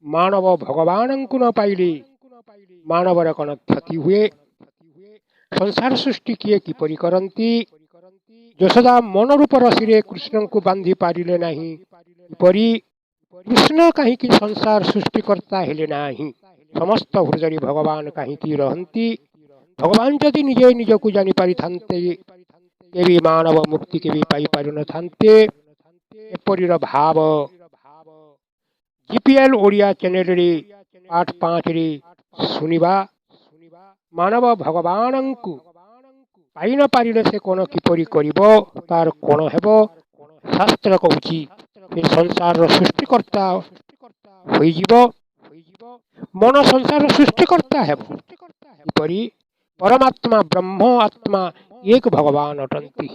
ମାନବ ଭଗବାନଙ୍କୁ ନ ପାଇଲେ ମାନବର କ'ଣ କ୍ଷତି ହୁଏ? ସଂସାର ସୃଷ୍ଟି କିଏ କିପରି କରନ୍ତି? ଯଶୋଦା ମନରୂପ ରଶିରେ କୃଷ୍ଣଙ୍କୁ ବାନ୍ଧି ପାରିଲେ ନାହିଁ କିପରି? କୃଷ୍ଣ କାହିଁକି ସଂସାର ସୃଷ୍ଟିକର୍ତ୍ତା ହେଲେ ନାହିଁ? ସମସ୍ତ ହୃଦୟରେ ଭଗବାନ କାହିଁକି ରହନ୍ତି? ଭଗବାନ ଯଦି ନିଜେ ନିଜକୁ ଜାଣିପାରିଥାନ୍ତେ, ତେବେ ମାନବ ମୁକ୍ତି କେବେ ପାଇପାରିନଥାନ୍ତେ। ଏପରିର ଭାବ ଜିପିଏଲ୍ ଓଡ଼ିଆ ଚ୍ୟାନେଲରେ ପାଠ 5ରେ ଶୁଣିବା। ମାନବ ଭଗବାନଙ୍କୁ ପାଇ ନ ପାରିଲେ ସେ କ'ଣ କିପରି କରିବ, ତାର କ'ଣ ହେବ? ଶାସ୍ତ୍ର କହୁଛି, ସେ ସଂସାରର ସୃଷ୍ଟିକର୍ତ୍ତା ହୋଇଯିବ। ମନ ସଂସାରର ସୃଷ୍ଟିକର୍ତ୍ତା ହେବ କିପରି? ପରମାତ୍ମା ବ୍ରହ୍ମ ଆତ୍ମା ଏକ ଭଗବାନ ଅଟନ୍ତି।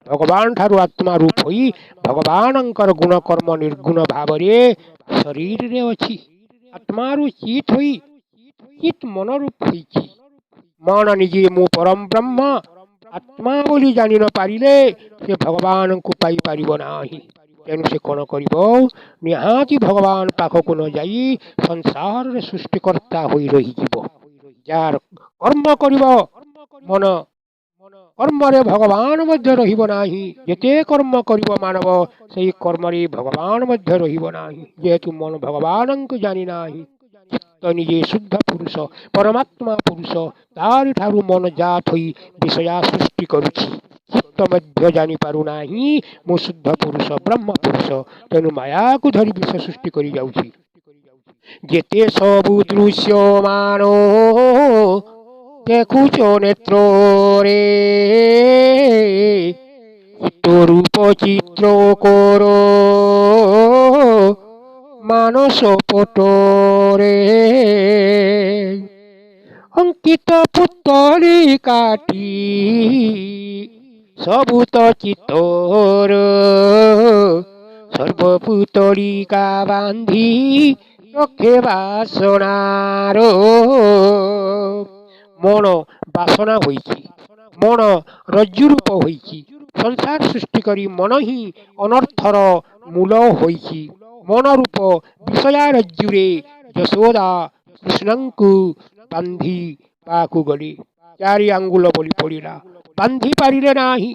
ଭଗବାନ ଠାରୁ ଆତ୍ମା ରୂପ ହୋଇ ଭଗବାନଙ୍କର ଗୁଣ କର୍ମ ନିର୍ଗୁଣ ଭାବରେ ଶରୀରରେ ଅଛି। ଆତ୍ମାରୁ ଚିତ୍ ହୋଇ ଚିତ୍ ମନ ରୂପ ହୋଇଛି। ମନ ନିଜେ ମୁଁ ପରମ ବ୍ରହ୍ମ ଆତ୍ମା ବୋଲି ଜାଣି ନ ପାରିଲେ ସେ ଭଗବାନଙ୍କୁ ପାଇପାରିବ ନାହିଁ। ତେଣୁ ସେ କ'ଣ କରିବ? ନିହାତି ଭଗବାନ ପାଖକୁ ନ ଯାଇ ସଂସାରରେ ସୃଷ୍ଟିକର୍ତ୍ତା ହୋଇ ରହିଯିବ। ଯାହାର କର୍ମ କରିବ ମନ, କର୍ମରେ ଭଗବାନ ମଧ୍ୟ ରହିବ ନାହିଁ। ଯେତେ କର୍ମ କରିବ ମାନବ, ସେଇ କର୍ମରେ ଭଗବାନ ମଧ୍ୟ ରହିବ ନାହିଁ, ଯେହେତୁ ମନ ଭଗବାନଙ୍କୁ ଜାଣି ନାହିଁ। ଚିତ୍ତ ନିଜେ ଶୁଦ୍ଧ ପୁରୁଷ, ପରମାତ୍ମା ପୁରୁଷ। ତାରି ଠାରୁ ମନ ଜାତ ହୋଇ ବିଷୟା ସୃଷ୍ଟି କରୁଛି। ଚିତ୍ତ ମଧ୍ୟ ଜାଣିପାରୁନାହିଁ ମୁଁ ଶୁଦ୍ଧ ପୁରୁଷ, ବ୍ରହ୍ମ ପୁରୁଷ। ତେଣୁ ମାୟାକୁ ଧରି ବିଷୟ ସୃଷ୍ଟି କରି ଯାଉଛି। ଯେତେ ସବୁ ଦୃଶ୍ୟମାନ ଦେଖୁଛ ନେତ୍ରରେ, ରୂପ ଚିତ୍ର କର ମାନସ ପଟରେ। ଅଙ୍କିତ ପୁତଳି କାଟି ସବୁ ତ ଚିତ୍ତର, ସର୍ବପୁତଳିକା ବାନ୍ଧି ରଖେ ବାସନାର। ମନ ବାସନା ହୋଇଛି, ମନ ରଜ୍ଜୁ ରୂପ ହୋଇଛି। ସଂସାର ସୃଷ୍ଟି କରି ମନ ହିଁ ଅନର୍ଥର ମୂଳ ହୋଇଛି। ମନ ରୂପ ବିଷୟା ରଜ୍ଜୁରେ ଯଶୋଦା କୃଷ୍ଣଙ୍କୁ ବାନ୍ଧିବାକୁ ଗଲେ, ଚାରି ଆଙ୍ଗୁଳ ବଳି ପଡ଼ିଲା, ବାନ୍ଧି ପାରିଲେ ନାହିଁ।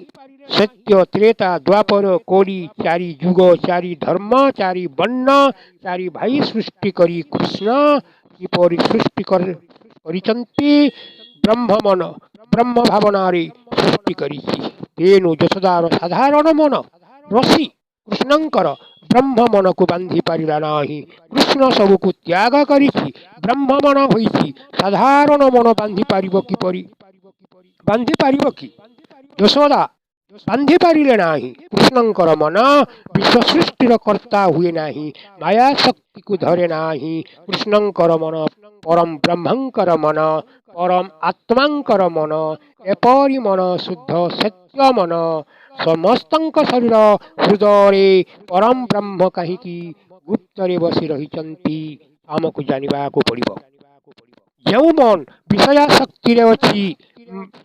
ସତ୍ୟ, ତ୍ରେତା, ଦ୍ୱାପର, କଳି, ଚାରି ଯୁଗ, ଚାରି ଧର୍ମ, ଚାରି ବର୍ଣ୍ଣ, ଚାରି ଭାଇ ସୃଷ୍ଟି କରି କୃଷ୍ଣ କିପରି ସୃଷ୍ଟି କରିଛନ୍ତି? ବ୍ରହ୍ମ ମନ ବ୍ରହ୍ମ ଭାବନାରେ ସୃଷ୍ଟି କରିଛି। ତେଣୁ ଯଶୋଦାର ସାଧାରଣ ମନ ରସି କୃଷ୍ଣଙ୍କର ବ୍ରହ୍ମ ମନକୁ ବାନ୍ଧି ପାରିଲା ନାହିଁ। କୃଷ୍ଣ ସବୁକୁ ତ୍ୟାଗ କରିଛି, ବ୍ରହ୍ମ ମନ ହୋଇଛି। ସାଧାରଣ ମନ ବାନ୍ଧି ପାରିବ କିପରି? ବାନ୍ଧି ପାରିବ କି? ଯଶୋଦା ବାନ୍ଧି ପାରିଲେ ନାହିଁ। କୃଷ୍ଣଙ୍କର ମନ ବିଶ୍ୱ ସୃଷ୍ଟିର କର୍ତ୍ତା ହୁଏ ନାହିଁ, ମାୟା ଶକ୍ତିକୁ ଧରେ ନାହିଁ। କୃଷ୍ଣଙ୍କର ମନ ପରମ ବ୍ରହ୍ମଙ୍କର ମନ, ପରମ ଆତ୍ମାଙ୍କର ମନ। ଏପରି ମନ ଶୁଦ୍ଧ ସତ୍ୟ ମନ। ସମସ୍ତଙ୍କ ଶରୀର ହୃଦୟରେ ପରମ ବ୍ରହ୍ମ କାହିଁକି ଗୁପ୍ତରେ ବସି ରହିଛନ୍ତି, ଆମକୁ ଜାଣିବାକୁ ପଡ଼ିବ। ଯେଉଁ ମନ ବିଷୟା ଶକ୍ତିରେ ଅଛି,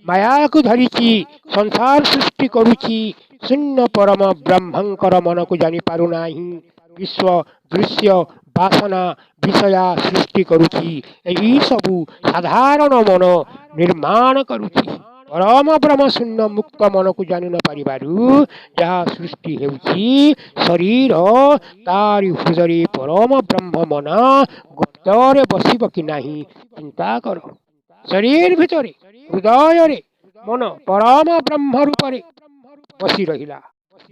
ମାୟାକୁ ଧରିଛି, ସଂସାର ସୃଷ୍ଟି କରୁଛି, ଶୂନ୍ୟ ପରମ ବ୍ରହ୍ମଙ୍କର ମନକୁ ଜାଣିପାରୁନାହିଁ, ବିଶ୍ୱ ଦୃଶ୍ୟ ବାସନା ବିଷୟା ସୃଷ୍ଟି କରୁଛି, ଏହି ସବୁ ସାଧାରଣ ମନ ନିର୍ମାଣ କରୁଛି। ପରମ ବ୍ରହ୍ମ ଶୂନ୍ୟ ମୁକ୍ତ ମନକୁ ଜାଣି ନ ପାରିବାରୁ ଯାହା ସୃଷ୍ଟି ହେଉଛି ଶରୀର, ତାରି ହୃଦୟରେ ପରମ ବ୍ରହ୍ମ ମନ ଗୁପ୍ତରେ ବସିବ କି ନାହିଁ, ଚିନ୍ତା କର। ଶରୀର ଭିତରେ ହୃଦୟରେ ମନ ପରମ ବ୍ରହ୍ମ ରୂପରେ ବସି ରହିଲା।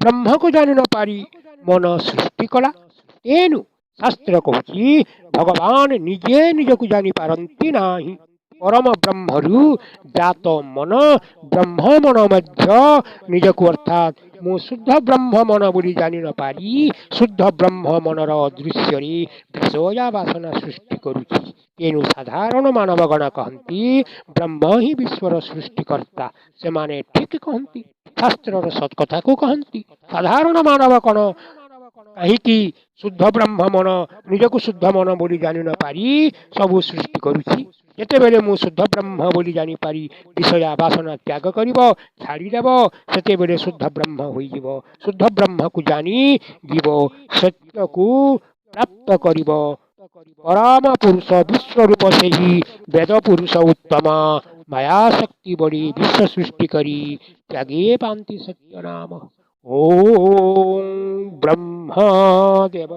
ବ୍ରହ୍ମକୁ ଜାଣି ନ ପାରି ମନ ସୃଷ୍ଟି କଲା। ତେଣୁ ଶାସ୍ତ୍ର କହୁଛି, ଭଗବାନ ନିଜେ ନିଜକୁ ଜାଣିପାରନ୍ତି ନାହିଁ। ପରମ ବ୍ରହ୍ମରୁ ଜାତ ମନ ବ୍ରହ୍ମ ମନ ମଧ୍ୟ ନିଜକୁ, ଅର୍ଥାତ୍ ମୁଁ ଶୁଦ୍ଧ ବ୍ରହ୍ମ ମନ ବୋଲି ଜାଣି ନ ପାରି ଶୁଦ୍ଧ ବ୍ରହ୍ମ ମନର ଦୃଶ୍ୟରେ ବିଷୟା ବାସନା ସୃଷ୍ଟି କରୁଛି। ତେଣୁ ସାଧାରଣ ମାନବଗଣ କହନ୍ତି, ବ୍ରହ୍ମ ହିଁ ବିଶ୍ୱର ସୃଷ୍ଟିକର୍ତ୍ତା। ସେମାନେ ଠିକ କହନ୍ତି, ଶାସ୍ତ୍ରର ସତ୍ କଥାକୁ କହନ୍ତି। ସାଧାରଣ ମାନବ କଣ କାହିଁକି ଶୁଦ୍ଧ ବ୍ରହ୍ମ ମନ ନିଜକୁ ଶୁଦ୍ଧ ମନ ବୋଲି ଜାଣି ନ ପାରି ସବୁ ସୃଷ୍ଟି କରୁଛି? ଯେତେବେଳେ ମୁଁ ଶୁଦ୍ଧ ବ୍ରହ୍ମ ବୋଲି ଜାଣିପାରି ବିଷୟା ବାସନା ତ୍ୟାଗ କରିବ, ଛାଡ଼ିଦେବ, ସେତେବେଳେ ଶୁଦ୍ଧ ବ୍ରହ୍ମ ହୋଇଯିବ। ଶୁଦ୍ଧ ବ୍ରହ୍ମକୁ ଜାଣି ଯିବ, ସତ୍ୟକୁ ପ୍ରାପ୍ତ କରିବ। ପରମ ପୁରୁଷ ବିଶ୍ୱରୂପ ସେହି ବେଦ ପୁରୁଷ ଉତ୍ତମ। ମାୟାଶକ୍ତି ବଳି ବିଶ୍ୱ ସୃଷ୍ଟି କରି ତ୍ୟାଗେ ପାନ୍ତି ସତ୍ୟ ନାମ। ଓଁ ବ୍ରହ୍ମ ଦେବ।